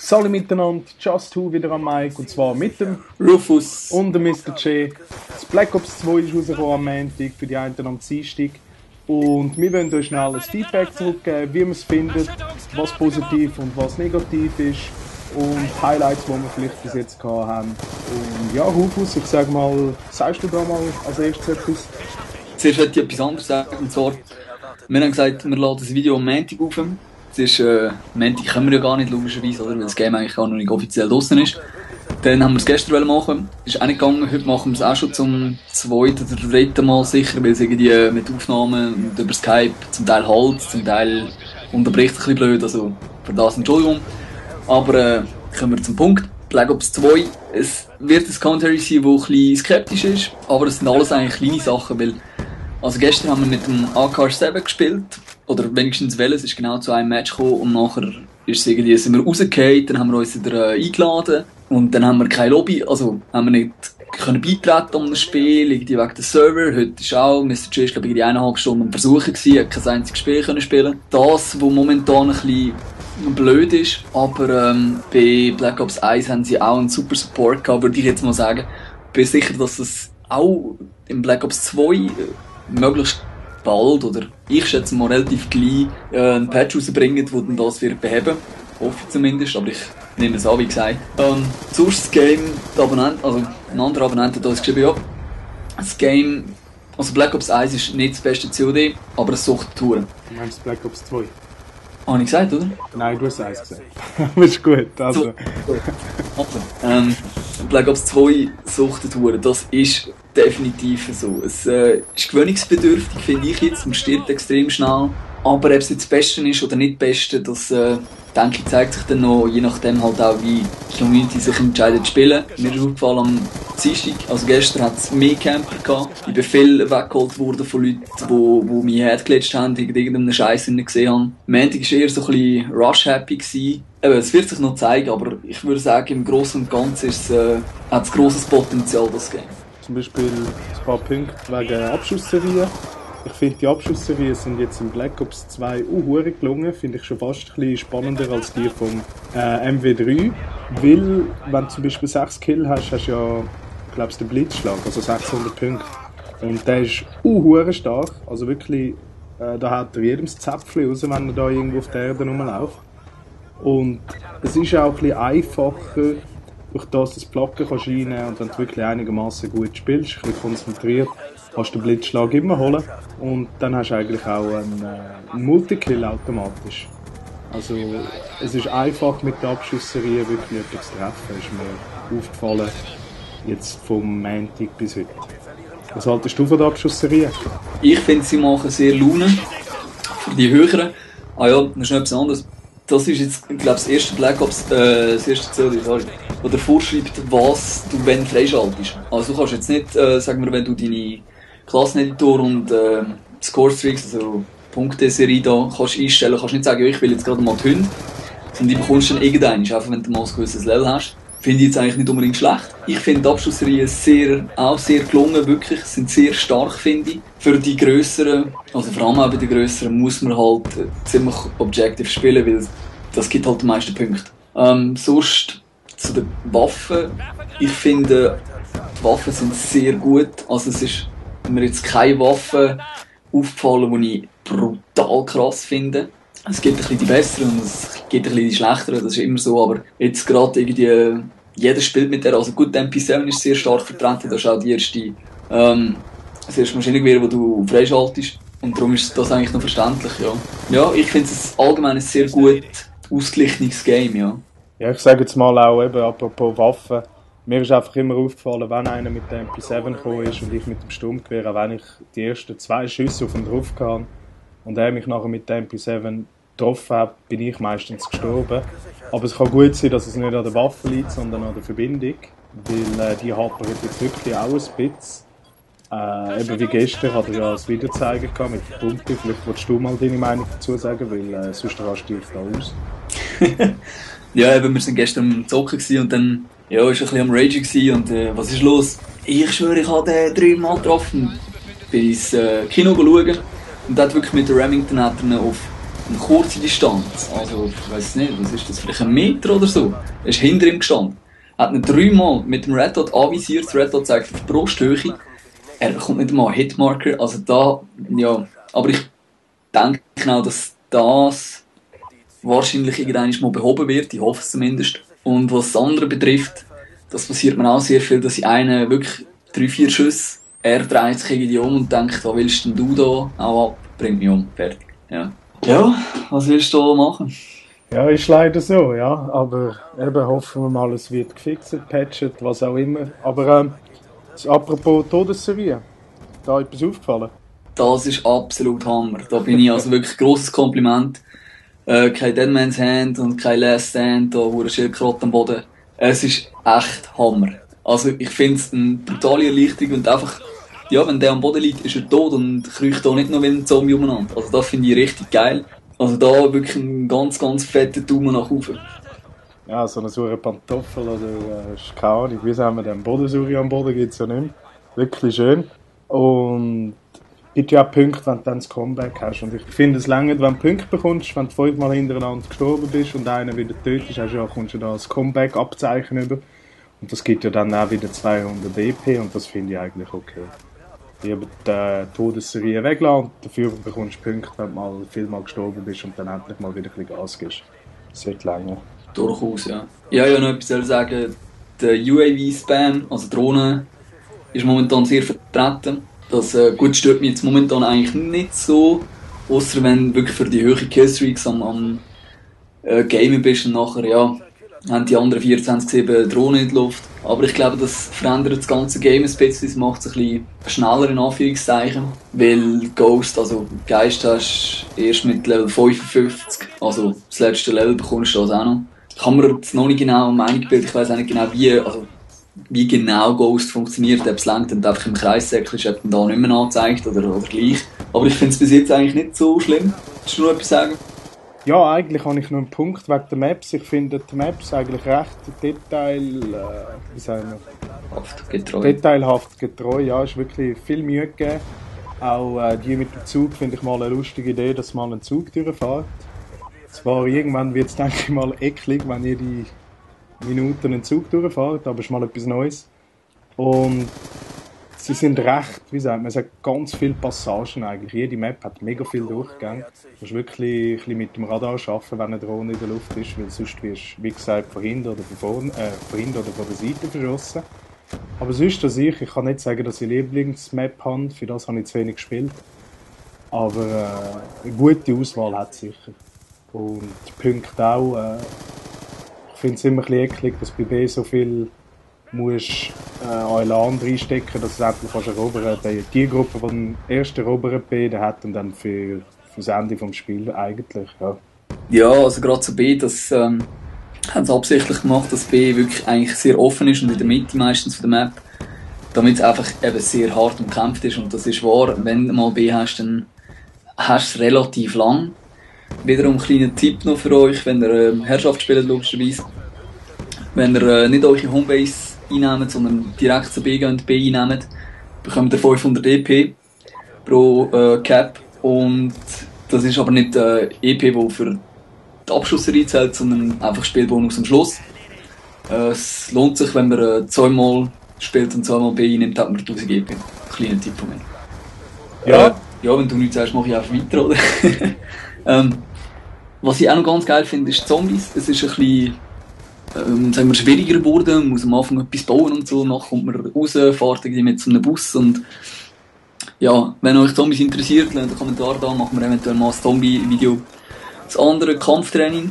Salut miteinander, Just Who wieder am Mic, und zwar mit dem Rufus und dem Mr. J. Das Black Ops 2 ist rausgekommen am Montag, für die einen am Dienstag. Und wir wollen euch schnell ein Feedback zurückgeben, wie man es findet, was positiv und was negativ ist und Highlights, die wir vielleicht bis jetzt gehabt haben. Und ja, Rufus, ich sag mal, sagst du da mal als erstes etwas? Zuerst möchte ich etwas anderes sagen, und zwar, wir haben gesagt, wir laden das Video am Montag auf. Es ist, Montag können wir ja gar nicht, logischerweise, oder? Weil das Game eigentlich gar noch nicht offiziell draussen ist. Dann haben wir es gestern machen, ist auch nicht gegangen, heute machen wir es auch schon zum zweiten oder dritten Mal sicher, weil es irgendwie mit Aufnahmen und über Skype zum Teil halt, zum Teil unterbricht ein bisschen blöd, also für das Entschuldigung. Aber kommen wir zum Punkt. Black Ops 2, es wird ein Commentary sein, das ein bisschen skeptisch ist, aber es sind alles eigentlich kleine Sachen, weil also gestern haben wir mit dem AK-7 gespielt, oder wenigstens es ist genau zu einem Match gekommen und nachher ist es irgendwie, sind wir rausgefallen, dann haben wir uns wieder eingeladen und dann haben wir keine Lobby, also haben wir nicht können beitreten um das Spiel, irgendwie wegen des Server. Heute ist auch, Mr. J ist glaube ich 1,5 Stunden am Versuchen gewesen, hat kein einziges Spiel können spielen. Das, was momentan ein bisschen blöd ist, aber bei Black Ops 1 haben sie auch einen super Support gehabt, würde ich jetzt mal sagen. Ich bin sicher, dass es auch im Black Ops 2 möglichst bald, oder ich schätze mal relativ gleich, einen Patch rausbringen, der dann das wird beheben. Hoffe ich zumindest, aber ich nehme es an, wie gesagt. Sonst das Game, der Abonnent, also ein anderer Abonnent hat uns geschrieben, ja, das Game, also Black Ops 1 ist nicht das beste COD, aber es sucht Touren. Du meinst Black Ops 2? Habe ich gesagt, oder? Nein, du hast 1 gesagt. Aber ist gut, also. Black Ops 2 sucht Touren, das ist definitiv so. Es ist gewöhnungsbedürftig, finde ich jetzt, man stirbt extrem schnell. Aber ob es jetzt das Beste ist oder nicht das Beste, das denke ich, zeigt sich dann noch, je nachdem halt auch, wie die Community sich entscheidet zu spielen. Mir ist aufgefallen am Dienstag, also gestern hat es mehr Camper gehabt. Ich bin viel weggeholt worden von Leuten, die mich hergelatscht haben, die irgendeinen Scheiß gesehen haben. Am Montag war eher so ein bisschen rush-happy gewesen. Eben, es wird sich noch zeigen, aber ich würde sagen, im Großen und Ganzen hat es grosses Potenzial, das Game. Zum Beispiel ein paar Punkte wegen Abschussserien. Ich finde, die Abschussserien sind jetzt in Black Ops 2 auch gelungen. Finde ich schon fast ein bisschen spannender als die vom MW3. Weil, wenn du zum Beispiel 6 Kills hast, hast du ja, glaube ich, den Blitzschlag, also 600 Punkte. Und der ist auch stark. Also wirklich, da hat er jedem das Zäpfchen raus, wenn er da irgendwo auf der Erde rumläuft. Und es ist auch ein bisschen einfacher, durch das du das Placken kannst reinnehmen und wenn du wirklich einigermaßen gut spielst, ein bisschen konzentriert, kannst du den Blitzschlag immer holen und dann hast du eigentlich auch einen Multikill automatisch. Also es ist einfach mit der Abschussserie wirklich etwas zu treffen, ist mir aufgefallen, jetzt vom Montag bis heute. Was haltest du von der Abschussserie? Ich finde, sie machen sehr Laune für die Höheren. Ah ja, das ist noch etwas anderes. Das ist jetzt, glaube ich, das erste Black Ops, das erste COD, sorry, wo der vorschreibt, was du wenn freischaltest. Also du kannst jetzt nicht, sagen wir, wenn du deine Klasseneditor und Score-Streaks, also Punkte-Serie da kannst einstellen, kannst nicht sagen, ja, ich will jetzt gerade mal die Hunde, sondern die bekommst du dann irgendwann, einfach wenn du mal ein gewisses Level hast. Finde ich jetzt eigentlich nicht unbedingt schlecht. Ich finde die Abschlussserien auch sehr gelungen, wirklich, sind sehr stark, finde ich. Für die grösseren, also vor allem auch bei den grösseren, muss man halt ziemlich objektiv spielen, weil das gibt halt die meisten Punkte. Sonst zu den Waffen. Ich finde, die Waffen sind sehr gut. Also es ist mir jetzt keine Waffe aufgefallen, die ich brutal krass finde. Es gibt ein bisschen die besseren und es gibt ein bisschen die schlechteren, das ist immer so, aber jetzt gerade irgendwie, jeder spielt mit der, also gut, der MP7 ist sehr stark vertreten, das ist auch die erste, das erste Maschinengewehr, das du freischaltest und darum ist das eigentlich noch verständlich, ja. Ja, ich finde es allgemein ein sehr gut ausgeglichenes Game, ja. Ja, ich sage jetzt mal auch eben, apropos Waffen, mir ist einfach immer aufgefallen, wenn einer mit der MP7 gekommen ist und ich mit dem Sturmgewehr, auch wenn ich die ersten 2 Schüsse auf ihn drauf kann, und er mich nachher mit der MP7 getroffen hat, bin ich meistens gestorben. Aber es kann gut sein, dass es nicht an der Waffe liegt, sondern an der Verbindung. Weil die hapert jetzt wirklich auch ein bisschen. Eben wie gestern hat er ja das Video zeigen gehabt mit der Pumpe. Vielleicht willst du mal deine Meinung dazu sagen, weil sonst rast du dich da aus. Ja, eben, wir waren gestern am Zocken und dann ja, war ein bisschen am Ragen und was ist los? Ich schwöre, ich habe den 3-mal getroffen. Bin ins Kino schauen. Und hat wirklich mit der Remington hat er auf eine kurze Distanz, also ich weiss nicht, was ist das, vielleicht 1 Meter oder so, er ist hinter ihm gestanden. Er hat ihn 3-mal mit dem Red Dot anvisiert, das Red Dot zeigt auf die Brusthöhe, er bekommt nicht einmal einen Hitmarker, also da, ja, aber ich denke auch, dass das wahrscheinlich irgendwann mal behoben wird, ich hoffe es zumindest. Und was das andere betrifft, das passiert mir auch sehr viel, dass ich einen wirklich 3-4 Schüsse, er dreht sich irgendwie um und denkt, was willst denn du da? Auch ab, bringt mich um, fertig. Ja, was willst du da machen? Ja, ist leider so, ja. Aber eben hoffen wir mal, es wird gefixt, patchet, was auch immer. Aber apropos Todesserie, da etwas aufgefallen? Das ist absolut Hammer. Da bin ich also wirklich grosses Kompliment. Kein Deadman's Hand und kein Last Stand, da wo ein Schildkröte am Boden. Es ist echt Hammer. Also ich finde es eine brutale Erleichterung und einfach, ja, wenn der am Boden liegt, ist er tot und kriecht da nicht noch wie ein Zombie umeinander. Also das finde ich richtig geil. Also da wirklich ein ganz, ganz fetter Daumen nach oben. Ja, so eine saure Pantoffel oder keine Ahnung, wie sagen wir den Bodensuri am Boden gibt es ja nicht mehr. Wirklich schön. Und es gibt ja auch Punkte, wenn du dann das Comeback hast. Und ich finde es länger, wenn du Punkte bekommst, wenn du 5-mal hintereinander gestorben bist und einer wieder tötest, kommst du da das Comeback-Abzeichen über. Und das gibt ja dann auch wieder 200 EP und das finde ich eigentlich okay. Lieber die Todesserie weglassen und dafür bekommst du Punkte, wenn du mal vielmal gestorben bist und dann endlich mal wieder ein bisschen Gas gibst. Das wird länger. Durchaus, ja. Ja, ich noch etwas sagen. Der UAV-Spam, also Drohnen, ist momentan sehr vertreten. Das gut stört mich jetzt momentan eigentlich nicht so, außer wenn du wirklich für die hohen Killstreaks am Gamen bist und nachher, ja, haben die anderen 24/7 Drohnen in die Luft. Aber ich glaube, das verändert das ganze Game ein bisschen, es macht es ein bisschen schneller in Anführungszeichen, weil Ghost, also Geist hast erst mit Level 55, also das letzte Level bekommst du das auch noch. Kann man jetzt noch nicht genau eine Meinung bilden, ich weiss auch nicht genau wie genau Ghost funktioniert, ob es langt und einfach im Kreis säckelt, ob man da nicht mehr anzeigt oder gleich. Aber ich finde es bis jetzt eigentlich nicht so schlimm. Willst du noch etwas sagen? Ja, eigentlich habe ich noch einen Punkt wegen der Maps. Ich finde die Maps eigentlich recht detailhaft getreu. Ja, ist wirklich viel Mühe gegeben. Auch die mit dem Zug finde ich mal eine lustige Idee, dass man einen Zug durchfährt. Zwar irgendwann wird es, denke ich mal, eklig, wenn jede Minute einen Zug durchfährt, aber es ist mal etwas Neues. Und sie sind recht, wie sagt man, es hat ganz viele Passagen eigentlich. Jede Map hat mega viel Durchgänge. Du musst wirklich ein bisschen mit dem Radar arbeiten, wenn eine Drohne in der Luft ist, weil sonst wirst du, wie gesagt, von hinten oder von der Seite verschossen. Aber sonst ich kann nicht sagen, dass ich Lieblingsmap habe, für das habe ich zu wenig gespielt. Aber eine gute Auswahl hat es sicher. Und die Punkte auch. Ich finde es immer ein bisschen eklig, dass bei B so viel musst Elan reinstecken, dass du endlich erobern kannst. Die Gruppe, die den ersten erobern B, der hat und dann für das Ende des Spiels eigentlich, ja. Ja, also gerade zu B, das haben sie absichtlich gemacht, dass B wirklich eigentlich sehr offen ist und in der Mitte meistens von der Map, damit es einfach eben sehr hart umkämpft ist und das ist wahr, wenn du mal B hast, dann hast du es relativ lang. Wiederum ein kleiner Tipp noch für euch, wenn ihr Herrschaft spielt, logischerweise. Wenn ihr nicht eure Homebase einnehmt, sondern direkt zu B geht und B einnehmt, bekommt ihr 500 EP pro Cap. Und das ist aber nicht EP, die für die Abschussserie zählt, sondern einfach Spielbonus am Schluss. Es lohnt sich, wenn man zweimal spielt und zweimal B einnimmt, hat man 1000 EP. Kleiner Tipp von mir. Ja. Ja, wenn du nichts sagst, mache ich einfach weiter, oder? Was ich auch noch ganz geil finde, ist Zombies. Es ist ein bisschen sagen wir, schwieriger geworden. Man muss am Anfang etwas bauen und so. Nachher kommt man raus, fährt irgendwie mit so einem Bus. Und ja, wenn euch Zombies interessiert, lasst einen Kommentar da, machen wir eventuell mal ein Zombie-Video. Das andere, Kampftraining,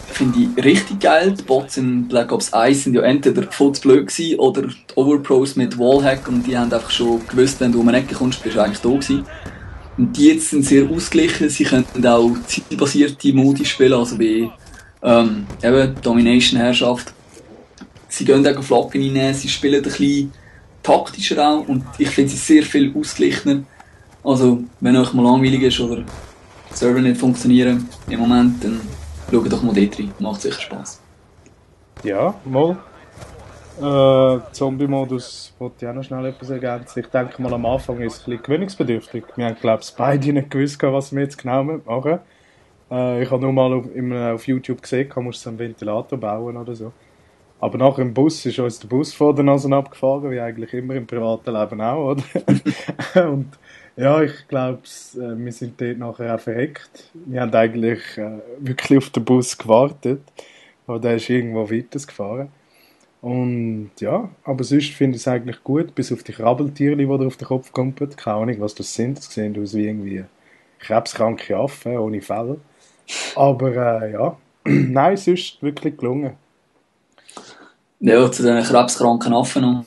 finde ich richtig geil. Die Bots in Black Ops 1 sind ja entweder voll zu blöd gewesen oder die Overpros mit Wallhack und die haben einfach schon gewusst, wenn du um eine Ecke kommst, bist du eigentlich da gewesen. Und die jetzt sind sehr ausgeglichen, sie können auch zielbasierte Modi spielen, also wie eben Domination, Herrschaft. Sie gehen auch Flaggen rein, sie spielen ein bisschen taktischer auch und ich finde sie sehr viel ausgeglichener. Also, wenn euch mal langweilig ist oder die Server nicht funktionieren im Moment, dann schaut doch mal dort rein, macht sicher Spass. Ja, mal. Zombie-Modus wollte ich auch noch schnell etwas ergänzen. Ich denke mal, am Anfang ist es ein bisschen gewöhnungsbedürftig. Wir haben, glaube ich, beide nicht gewusst, was wir jetzt genau machen. Ich habe nur mal auf YouTube gesehen, man muss so einen Ventilator bauen oder so. Aber nachher im Bus ist uns der Bus vor der Nase abgefahren, wie eigentlich immer im privaten Leben auch, oder? Und ja, ich glaube, wir sind dort nachher auch verreckt. Wir haben eigentlich wirklich auf den Bus gewartet, aber der ist irgendwo weitergefahren. Und ja, aber sonst finde ich es eigentlich gut, bis auf die Krabbeltierchen, die dir auf den Kopf kommen. Keine Ahnung, was das sind. Das sehen aus wie irgendwie krebskranke Affen ohne Fell. Aber ja, nein, sonst wirklich gelungen. Ja, zu den krebskranken Affen noch.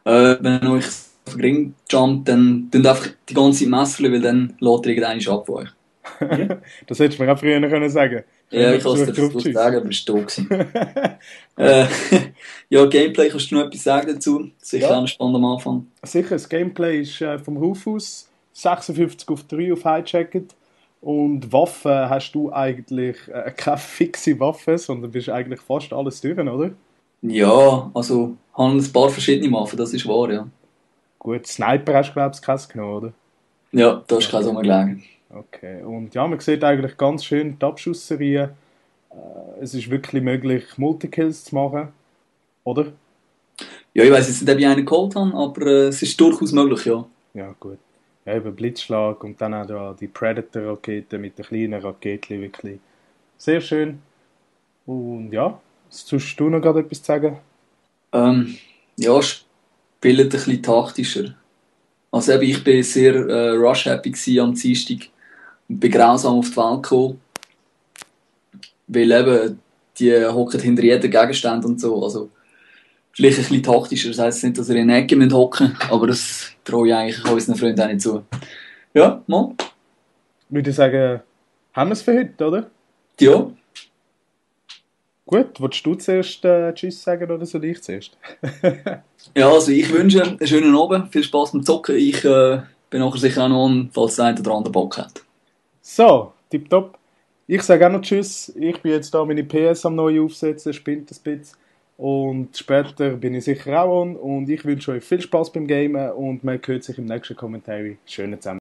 Wenn euch auf den Ring jumpt, dann tut einfach die ganze Zeit Messerli, weil dann lädt ihr irgendeinen ab von euch. Das hättest du mir auch früher können sagen. Ja, ich kann es dir versucht sagen, aber es war da. Äh, ja, Gameplay, kannst du noch etwas sagen dazu? Sicher Ja. auch spannend am Anfang. Sicher, das Gameplay ist vom Rufus 56 auf 3 auf Hijacket. Und Waffen hast du eigentlich keine fixe Waffe, sondern bist eigentlich fast alles durch, oder? Ja, also, haben ein paar verschiedene Waffen, das ist wahr, ja. Gut, Sniper hast du, glaube ich, keins genommen, oder? Ja, da ist kein Sommer gelegen. Okay, und ja, man sieht eigentlich ganz schön die Abschussserie. Es ist wirklich möglich, Multikills zu machen, oder? Ja, ich weiss jetzt nicht, ob ich einen geholt habe, aber es ist durchaus möglich, ja. Ja, gut. Ja, eben Blitzschlag und dann auch da die Predator-Rakete mit den kleinen Raketen, wirklich sehr schön. Und ja, sollst du noch gerade etwas sagen? Ja, spielt ein bisschen taktischer. Also eben, ich bin sehr rush-happy gewesen am Dienstag und bin grausam auf die Welt gekommen, weil eben, die hocken hinter jedem Gegenstand und so, also vielleicht ein bisschen taktischer, das heisst nicht, dass ihr in der Ecke hocken müsst, aber das traue ich eigentlich unseren Freunden auch nicht zu. Ja, mal. Würde ich sagen, haben wir es für heute, oder? Ja. Gut, willst du zuerst Tschüss sagen oder soll ich zuerst? Ja, also ich wünsche einen schönen Abend, viel Spaß beim Zocken. Ich bin nachher sicher auch noch an, falls der eine oder andere Bock hat. So, tipptopp. Ich sage auch noch Tschüss. Ich bin jetzt da meine PS am neu aufsetzen, spinnt ein bisschen. Und später bin ich sicher auch on. Und ich wünsche euch viel Spaß beim Gamen und man hört sich im nächsten Kommentar. Schönen zusammen.